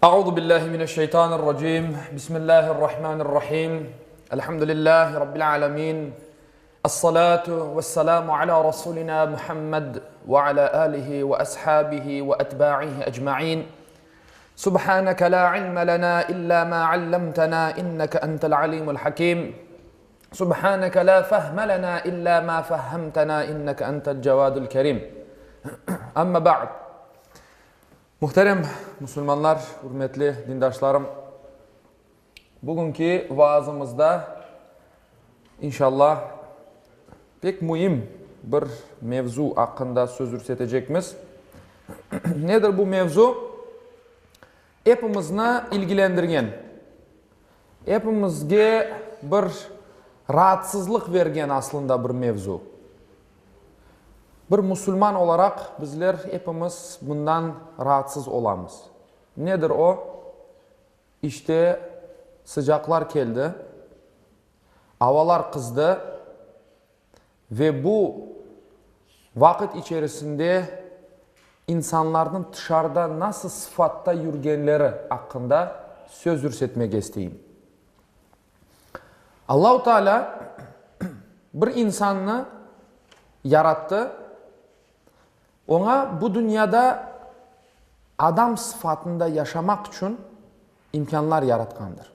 Euzu billahi mineşşeytanirracim. Bismillahirrahmanirrahim. Elhamdülillahi rabbil alamin. Es-salatu vesselamu ala rasulina Muhammed ve ala alihi ve ashabihi ve etba'ihi ecmaîn. Subhaneke la ilme lena illa ma allamtena inneke entel alimul hakim. Subhaneke la fehme lena illa ma fehhemtena inneke entel cevadul kerim. Amma ba'd. Muhterem musulmanlar, ürmetli dindaşlarım, bugünki vaazımızda, inşallah, pek müim bir mevzu aqqında söz yürsetecekmiz. Nedir bu mevzu? Epimizni ilgilendirgen, epimizge bir raatsızlıq bergen aslında bir mevzu. Bir musulman olaraq bizler epimiz bundan raatsız olamız. Nedir o? İşte, sıcaqlar keldi, avalar qızdı ve bu vaqıt içerisinde insanlarnıñ tışarıda nasıl sıfatta yürgenleri aqqında söz yürsetmege isteyim. Allahu Teala bir insannı yarattı, oña bu dünyada adam sıfatında yaşamaq içün imkânlar yaratqandır.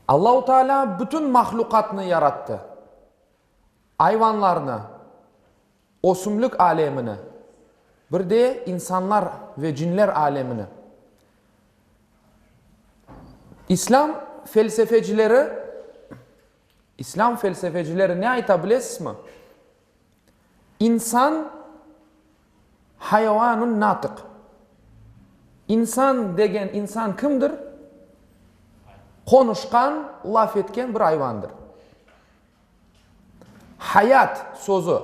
Allahu Teala bütün mahlüqatnı yarattı, ayvanlarnı, ösümlik alemini, bir de insanlar ve cinler alemini. İslâm felsefecileri, İslâm felsefecileri ne ayta bilesizmi? İnsan hayvanun natıq. İnsan degen insan kimdir? Qonuşqan, laf etken bir ayvandır. Hayat sözü,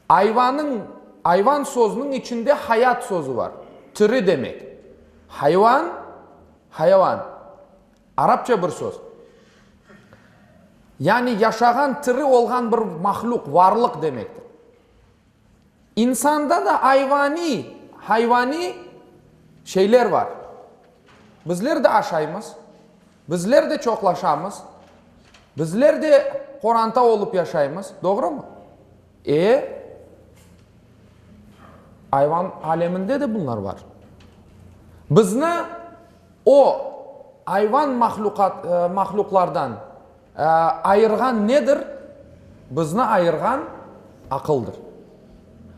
ayvanıñ, ayvan sözüniñ içinde hayat sözü bar, tiri demek. Hayvan, hayavan, arapça bir söz. Yani yaşağan, tiri olğan bir mahlüq, varlıq demektir. İnsanda da ayvaniy, hayvaniy şeyler bar. Bizler de aşaymız, bizler de çoqlaşamız, bizler de qoranta olıp yaşaymız, doğrumı? E, ayvan aleminde de bunlar bar. Bizni o ayvan mahlüqat, mahlüqlardan Ayırğan nedir? Bizni ayırğan aqıldır.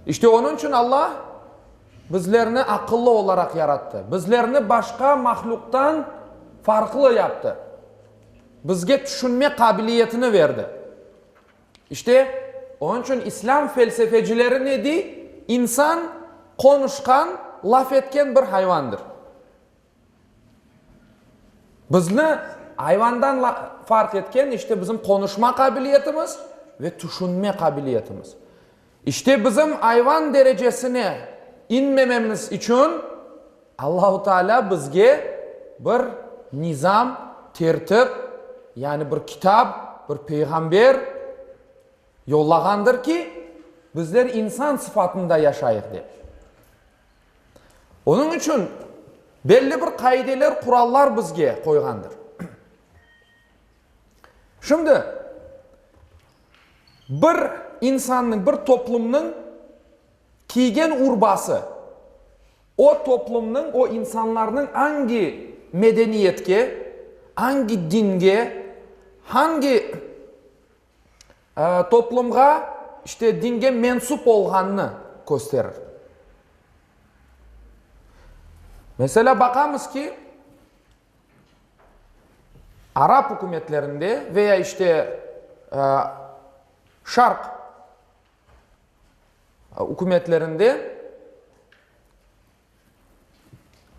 İşte onıñ içün Alla bizlerni aqıllı olaraq yarattı. Bizlerni başqa mahlüqtan farqlı yaptı. Bizge tüşünme qabiliyetini berdi. İşte, onıñ içün islâm felsefecileri ne dey? İnsan qonuşqan, laf etken bir hayvandır. Bizni ayvandan farq etken, işte, bizim qonuşma qabiliyetimiz ve tüşünme qabiliyetimiz. İşte, bizim ayvan derecesine inmememiz içün Allahu Teala bizge bir nizam, tertip, yani bir kitap, bir peyğamber yollağandır ki, bizler insan sıfatında yaşayıq dep. Onıñ içün belli bir qaideler, qurallar bizge qoyğandır. Şimdi bir insannıñ, bir toplumnıñ kiygen urbası o toplumnıñ, o insanlarnıñ angi medeniyetke, angi dinge, hangi toplumğa, işte, dinge mensup olğanını kösterir. Meselâ, baqamız ki, arap ükümetlerinde veya, işte, şarq ükümetlerinde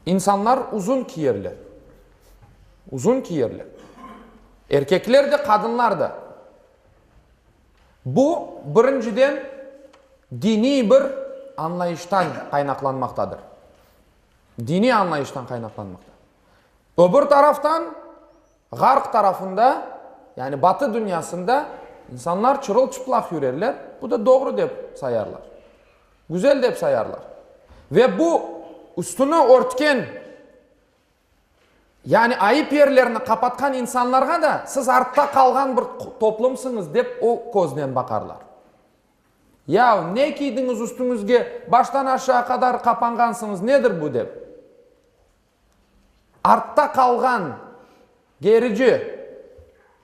İnsanlar uzun kiyerler. Uzun kiyerler. Erkekler de, qadınlar da. Bu, birinciden, diniy bir añlayıştan qaynaqlanmaqtadır. Diniy añlayıştan qaynaqlanmaqta. Öbür taraftan, ğarp tarafında, yani Batı dünyasında insanlar çırıl-çıplaq yürerler, bu da doğru dep sayarlar. Güzel dep sayarlar. Ve bu. Üstüni örtken, yani ayıp yerlerini qapatqan insanlarğa da siz artta qalğan bir toplumsıñız dep o köznen baqarlar. Yav, ne kiydiñiz üstüñizge, baştan aşağı qadar qapanğansıñız, nedir bu dep. Artta qalğan, gerici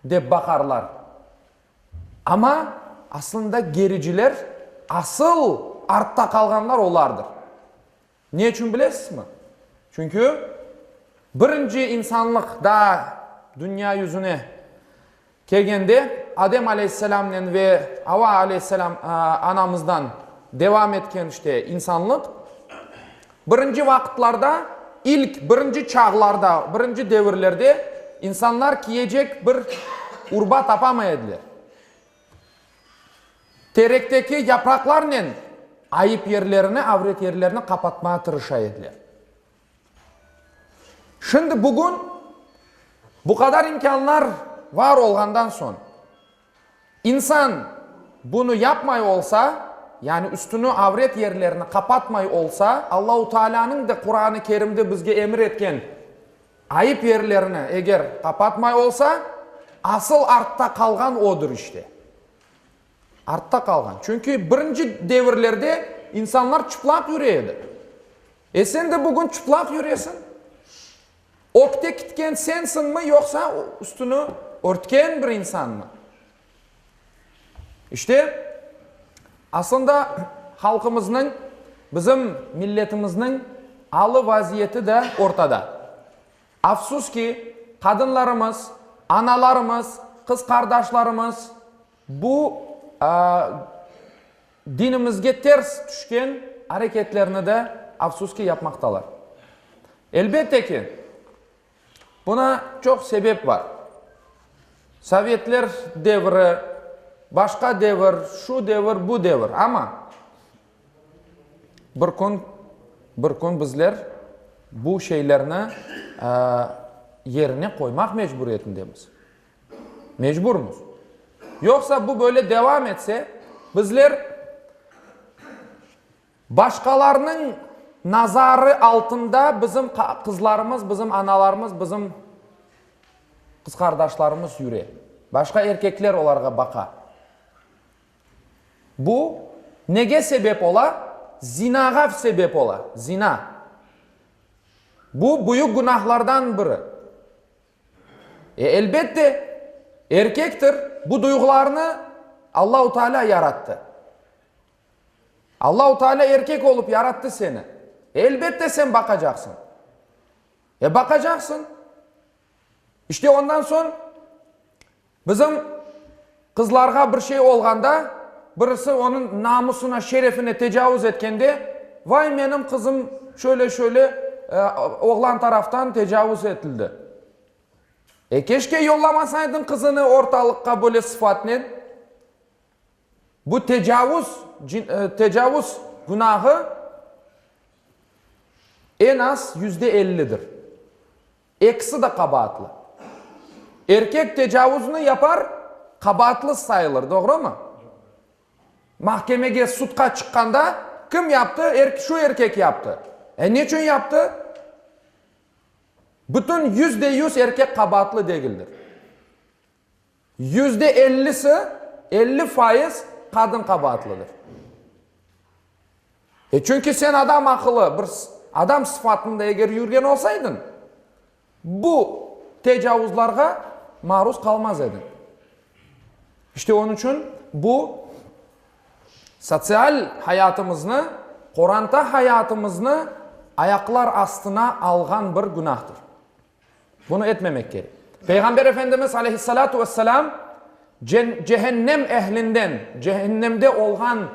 dep baqarlar. Amma aslında gericiler, asıl artta qalğanlar olardır. Ne içün bilesizmi? Çünki birinci insanlıq daa dünya yüzüne kelgende, Adem aleyhisselamnen ve Ava aleyhisselam anamızdan devam etken işte insanlıq, birinci vaqıtlarda, ilk birinci çağlarda, birinci devirlerde insanlar kiyecek bir urba tapamay ediler. Terekteki yapraqlarnen ayıp yerlerini, avret yerlerini qapatmağa tırışa ediler. Şimdi bugün bu qadar imkânlar var olğandan soñ, insan bunı yapmay olsa, yani üstüni, avret yerlerini qapatmay olsa, Allahu Taalânıñ da Quran-ı Kerimde bizge emir etken Ayıp yerlerini eger qapatmay olsa, asıl artta qalğan odır işte. Artta qalğan. Çünki birinci devirlerde insanlar çıplaq yüre edi. E sen de bugün çıplaq yüresiñ. Ögte kitken sensiñmi yoqsa üstüni örtken bir insanmı? İşte, aslında halqımıznıñ, bizim milletimizniñ alı-vaziyeti de ortada. Afsus ki, qadınlarımız, analarımız, qız qardaşlarımız bu dinimizge ters tüşken areketlerni de, afsus ki, yapmaqtalar. Elbette ki, Buna çoq sebep bar. Sovetler devri, başqa devir, şu devir, bu devir. Amma bir kün, bir kün bizler bu şeylerni yerine qoymaq mecburiyetindemiz. Mecburmız. Yoqsa bu böyle devam etse, bizler Başqalarnıñ nazarı altında bizim qızlarımız, bizim analarımız, bizim qız qardaşlarımız yüre. Başqa erkekler olarğa baqa. Bu nege sebep ola? Zinağa sebep ola, zina. Bu büyük günahlardan biri. E, elbette, erkektir, bu duyğularnı Allahu Teala yarattı. Allahu Teala erkek olıp yarattı seni. Elbette sen baqacaqsıñ. E, baqacaqsıñ. İşte ondan soñ bizim qızlarğa bir şey olğanda, birisi onıñ namusına, şerefine tecavuz etkende, vay menim qızım şöyle-şöyle oğlan taraftan tecavuz etildi. E, keşke yollamasaydın qızını ortalıqqa böyle sıfatnen. Bu tecavuz, tecavuz günahı eñ az yüzde ellidir. Ekisi de qabaatlı. Erkek tecavuznı yapar, qabaatlı sayılır, doğrumı? Mahkemege, sudqa çıqqanda kim yaptı? Şu erkek yaptı. E neçün yaptı? Bütün 100% erkek qabaatlı degildir. Yüzde ellisi, 50%, qadın qabaatlıdır. E çünki sen adam aqılı, bir adam sıfatında eger yürgen olsaydın, bu tecavuzlarğa maruz qalmaz ediñ. İşte onıñ içün bu sotsial hayatımıznı, qoranta hayatımıznı ayaqlar astına alğan bir günahtır. Bunı etmemek kerek. Peyğamber Efendimiz aleyhissalâtu vesselâm cehennem ehlinden, cehennemde olğan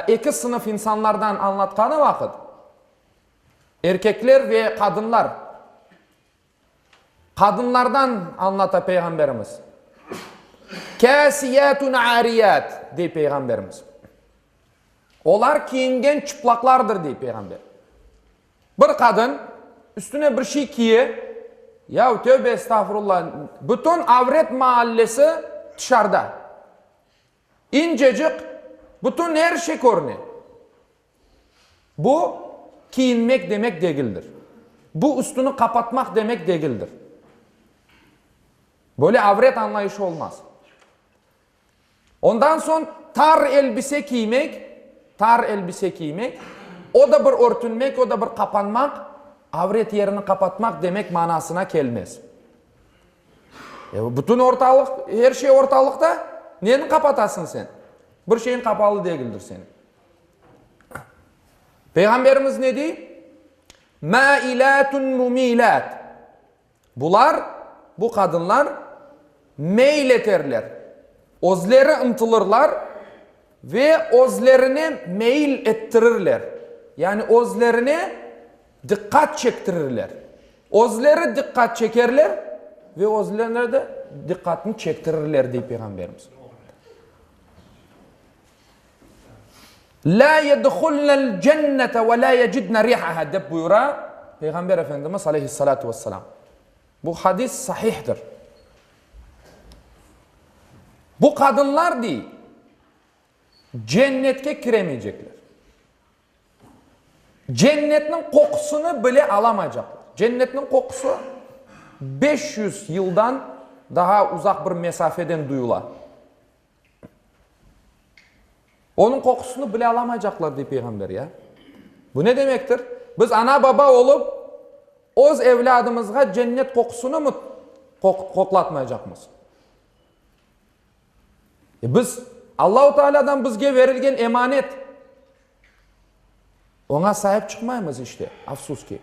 eki sınıf insanlardan añlatqanı vaqıt, erkekler ve qadınlar, qadınlardan añlata Peyğamberimiz. Kâsiyâtun âriyât, dey Peyğamberimiz. Olar kiyingen çıplaqlardır, dey Peyğamber. Bir qadın üstüne bir şey kiye, yav, tövbe estağfurullah, bütün avret maallesi tışarıda. İncecik, bütün er şey körüne. Bu. kiyinmek demek degildir. Bu üstüni qapatmaq demek degildir. Böyle avret añlayışı olmaz. Ondan soñ tar elbise kiymek, tar elbise kiymek, o da bir örtünmek, o da bir qapanmaq, avret yerini qapatmaq demek manasına kelmez. E, bütün ortalıq, er şey ortalıqta, neni qapatasıñ sen? Bir şeyiñ qapalı degildir seniñ. Peyğamberimiz ne dey? Mâilâtun mumilât. Bular, bu qadınlar, meyl eterler, özleri ıntılırlar ve özlerine meyil ettirirler, yani özlerine diqqat çektirirler. Özleri diqqat çekerler ve özlerine de diqqatnı çektirirler, dey Peyğamberimiz. Lâ yedhulnel cennete ve lâ yecidne rihaha dep buyura Peyğamber Efendimiz aleyhissalâtu vesselâm. Bu hadis sahihtir. Bu qadınlar, dey, cennetke kiremeycekler. Cennetniñ qoqusını bile alamaycaqlar. Cennetniñ qoqusı 500 yıldan daha uzaq bir mesafeden duyula. Onıñ qoqusını bile alamaycaqlar, dey Peyğamber, ya. Bu ne demektir? Biz ana-baba olıp, öz evlâdımızğa cennet qoqusını mı qoqlatmaycaqmız? E biz, Allahu Tealâdan bizge verilgen emanet, oña saip çıqmaymız işte, afsus ki.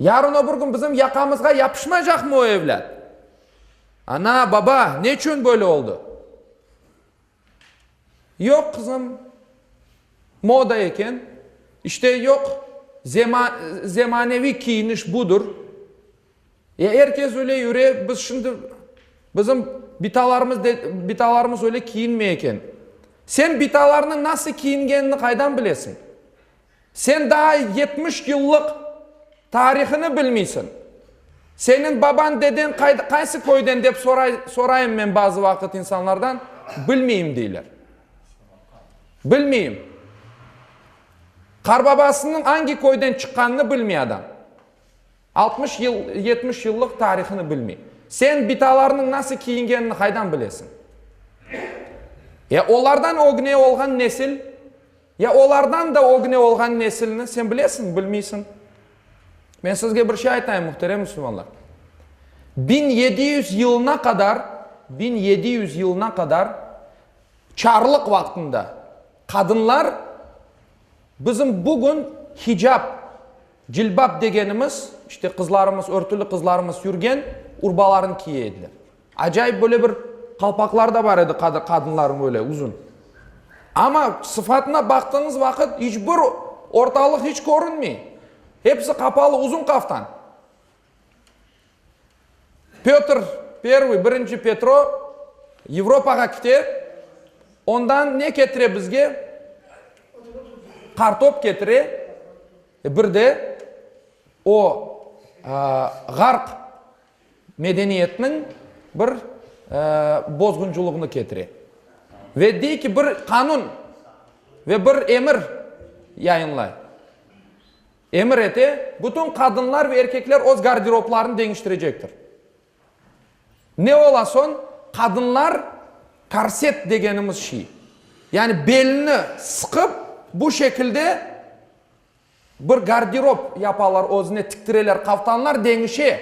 Yarın o bir kün bizim yaqamızğa yapışmaycaqmı o evlât? Ana, baba, neçün böyle oldı? Yoq, qızım, moda eken, işte yoq, zemaneviy kiyiniş budır. E, er kes öyle yüre, biz şimdi, bizim bitalarımız, bitalarımız öyle kiyinmey eken. Sen bitalarnıñ nasıl kiyingenini qaydan bilesiñ? Sen daa 70 yıllıq tarihini bilmeysiñ. Seniñ babañ, deden qaysı köyden dep sorayım men bazı vaqıt insanlardan, bilmeyim deyler. Bilmeyim. Qarbabasınıñ angi köyden çıqqanını bilmey adam. 60 yıl, 70 yıllıq tarihini bilmey. Sen bitalarnıñ nasıl kiyingenini qaydan bilesiñ? Ya olardan ögne olğan nesil Ya olardan da ögne olğan nesilni sen bilesiñmi, bilmeysiñ? Men sizge bir şey aytayım, muhterem müslümanlar. 1700 yılına qadar, 1700 yılına qadar çarlıq vaqtında qadınlar bizim bugün hicap, cilbap degenimiz, işte qızlarımız, örtüli qızlarımız yürgen urbalarını kiye ediler. Acayip böyle bir qalpaqlar da bar edi qadınlarnıñ öyle uzun. Amma sıfatına baqtığıñız vaqıt iç bir ortalıq iç körünmey. Hepsi qapalı uzun qaftan. Pötr Pervıy, birinci Petro, Yevropağa kite, ondan ne ketire bizge? Qartop ketire, bir de o ğarp medeniyetniñ bir bozğuncılığını ketire. Ve dey ki, bir qanun ve bir emir yayınlay. Emir ete, bütün qadınlar ve erkekler öz garderoblarını deñiştirecektir. Ne ola soñ? Qadınlar korset degenimiz şey, yani belini sıqıp, bu şekilde Bir garderob yapalar özüne tiktireler qaftanlar deñişe.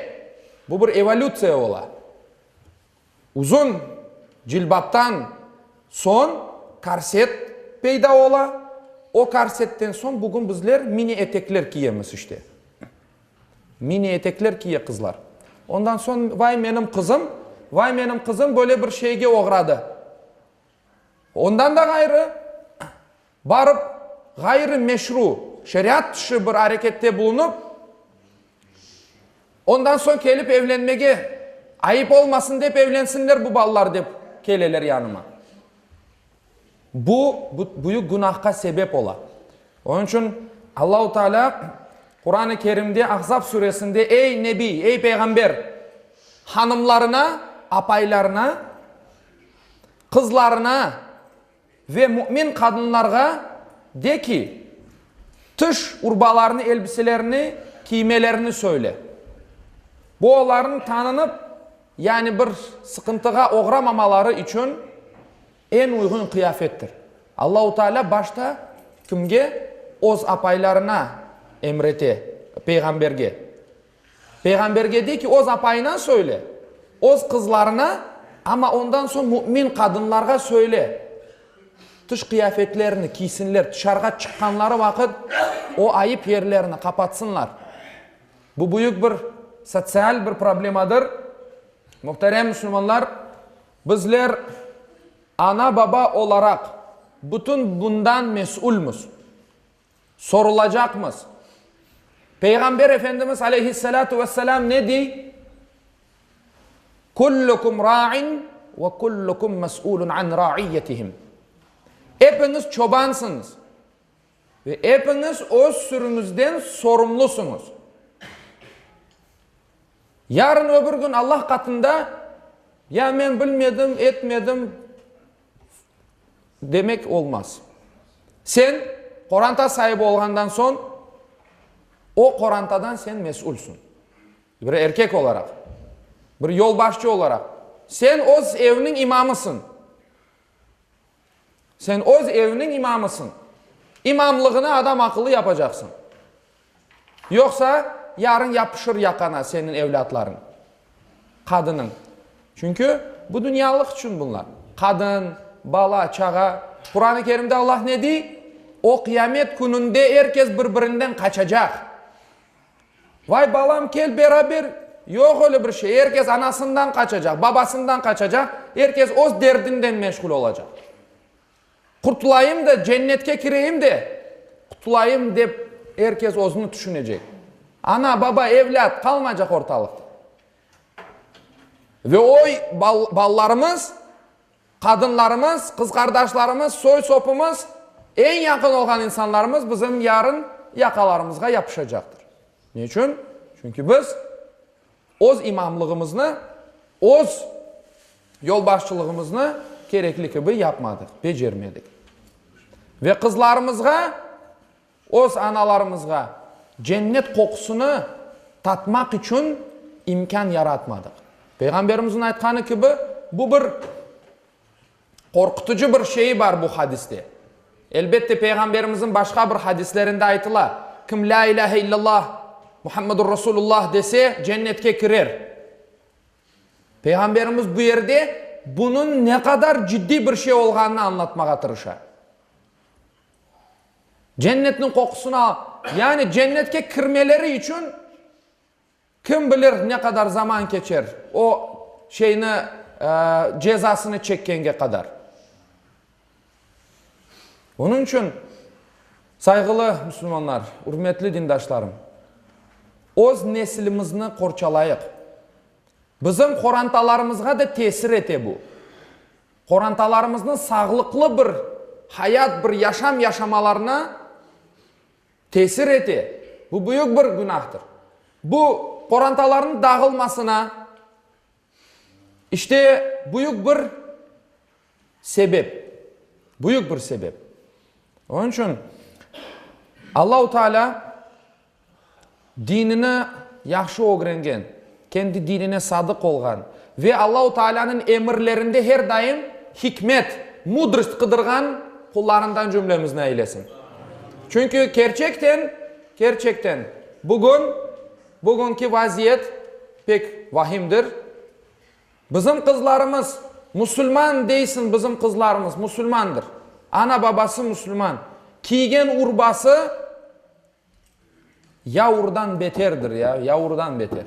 Bu bir evolütsiya ola. Uzun cilbaptan soñ korset peyda ola. O korsetten soñ bugün bizler mini etekler kiyemiz işte. Mini etekler kiye qızlar. Ondan soñ vay menim qızım, vay menim qızım böyle bir şeyge oğradı. Ondan da ğayrı, barıp ğayrı meşru, şeriat tışı bir arekette bulunıp, ondan soñ kelip evlenmege, ayıp olmasın dep evlensinler bu balalar dep keleler yanıma. Bu, büyük günahqa sebep ola. Onıñ içün Allahu Teala Quran-ı Kerimde Ahzab suresinde ey Nebi, ey Peyğamber, hanımlarına, apaylarına, Qızlarına ve mümin qadınlarğa de ki, Tış urbalarını, elbiselerini kiymelerini söyle. Bu olarnıñ tanınıp, yani bir sıqıntığa oğramamaları içün eñ uyğun qıyafettir. Allahu Teala başta kimge? Öz apaylarına emrete, peyğamberge. Peyğamberge dey ki, öz apayına söyle, öz qızlarına, amma ondan soñ mümin qadınlarğa söyle, tış qıyafetlerini kiysinler, tışarğa çıqqanları vaqıt o ayıp yerlerini qapatsınlar. Bu büyük bir sotsial bir problemadır. Muhterem müslümanlar, bizler ana-baba olaraq bütün bundan mesülmiz. Sorulacaqmız. Peyğamber Efendimiz aleyhissalâtu vesselâm ne dey? Kullukum ra'in ve kullukum mes'ulun an ra'iyyetihim. Epiñiz çobansıñız ve epiñiz öz sürüñizden sorumlusıñız. Yarın öbür kün Allah qatında, ya men bilmedim, etmedim, demek olmaz. Sen qoranta saibi olğandan soñ, o qorantadan sen mesülsün. Bir erkek olaraq, bir yolbaşçı olaraq, sen öz evniñ imamısıñ. Sen öz evniñ imamısıñ. İmamlığını adam aqıllı yapacaqsıñ. Yoqsa, yarın yapışır yaqana seniñ evlâtlarıñ, qadınıñ. Çünki bu dünyalıq içün bunlar. Qadın, bala, çağa. Quran-ı Kerimde Allah ne dey? O qıyamet kününde er kes bir-birinden qaçacaq. Vay, balam, kel beraber. Yoq öyle bir şey. Er kes anasından qaçacaq, babasından qaçacaq, er kes öz derdinden meşğul olacaq. Qurtulayım da, cennetke kireyim de, qutulayım dep er kes özüni tüşünecek. Ana, baba, evlât qalmaycaq ortalıqta. Ve o balalarımız, qadınlarımız, qız qardaşlarımız, soy-sopumız, eñ yaqın olğan insanlarımız bizim yarın yaqalarımızğa yapışacaqtır. Ne içün? Çünki biz öz imamlığımıznı, öz yolbaşçılığımıznı kerekli kibi yapmadıq, becermedik. Ve qızlarımızğa, öz analarımızğa cennet qoqusını tatmaq içün imkân yaratmadıq. Peyğamberimizniñ aytqanı kibi, bu bir Qorqutıcı bir şeyi bar bu hadiste. Elbette, Peyğamberimizniñ başqa bir hadislerinde aytıla, Kim Lâ ilâhe illallah, Muhammedur Rasulullah dese, cennetke kirer. Peyğamberimiz bu yerde bunıñ ne qadar ciddiy bir şey olğanını añlatmağa tırışa. Cennetniñ qoqusını al, yani cennetke kirmeleri içün Kim bilir, ne qadar zaman keçer, o şeyni, cezasını çekkenge qadar. Onıñ içün, sayğılı müslümanlar, ürmetli dindaşlarım, öz nesilimizni qorçalayıq. Bizim qorantalarımızğa da tesir ete bu. Qorantalarımıznıñ sağlıqlı bir hayat, bir yaşam yaşamalarına Tesir ete. Bu büyük bir günahtır. Bu qorantalarnıñ dağılmasına, işte, büyük bir sebep. Büyük bir sebep. Onıñ içün Allahu Teala dinini yahşı ögrengen, kendi dinine sadıq olğan ve Allahu Tealânıñ emirlerinde her daim hikmet, mudrost qıdırğan qullarından cümlemizni eylesin. Çünki kerçekten, kerçekten bugün, bugünki vaziyet pek vahimdir. Bizim qızlarımız, musulman deysiñ, bizim qızlarımız musulmandır. Ana-babası musulman. Kiygen urbası Yavurdan beterdir ya, yavurdan beter.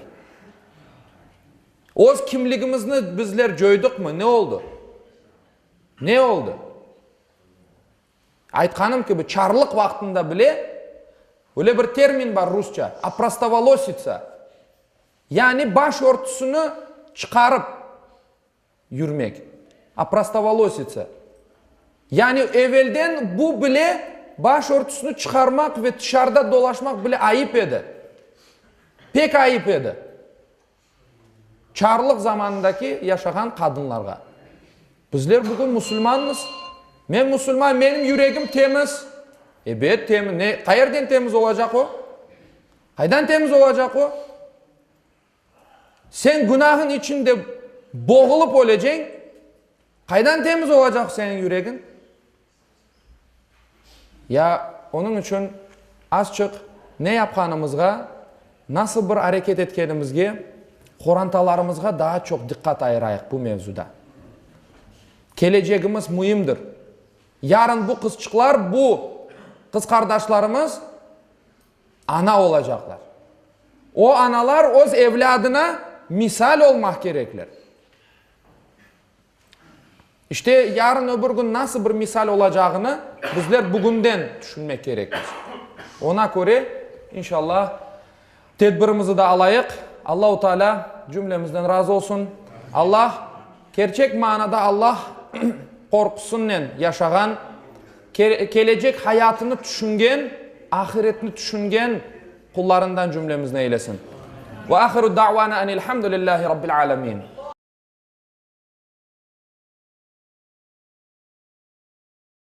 Öz kimligimizni bizler coyduqmı, ne oldı? Ne oldı? Aytqanım kibi, çarlıq vaqtında bile öyle bir termin bar rusça, oprostovolositsa, yani baş örtüsini çıqarıp, Yürmek. Oprostovolositsa. Yani evelden bu bile, baş örtüsini çıqarmaq ve tışarıda dolaşmaq bile ayıp edi. Pek ayıp edi. Çarlıq zamanındaki yaşağan qadınlarğa. Bizler bugün musulmanmız. Men musulman, menim yüregim temiz. Ebet, temiz. Ne, qayerden temiz olacaq o? Qaydan temiz olacaq o? Sen günahıñ içinde boğulıp öleceñ, qaydan temiz olacaq seniñ yüregiñ? Ya onıñ içün azçıq ne yapqanımızğa, nasıl bir areket etkenimizge, qorantalarımızğa daa çoq diqqat ayırayıq bu mevzuda. Kelecegimiz müimdir. Yarın bu qızçıqlar, bu qız qardaşlarımız ana olacaqlar. O analar öz evlâdına misal olmaq kerekler. İşte, yarın öbür kün nasıl bir misal olacağını bizler bugünden tüşünmek kerekmiz. Ona köre, inşallah, tedbirimizi de alayıq. Allahu Teala cümlemizden razı olsun. Allah, kerçek manada Allah qorqusınen yaşağan, kelecek hayatını tüşüngen, ahiretni tüşüngen qullarından cümlemizni eylesin. Ve ahiru da'vana enilhamdülillahi rabbil alemin.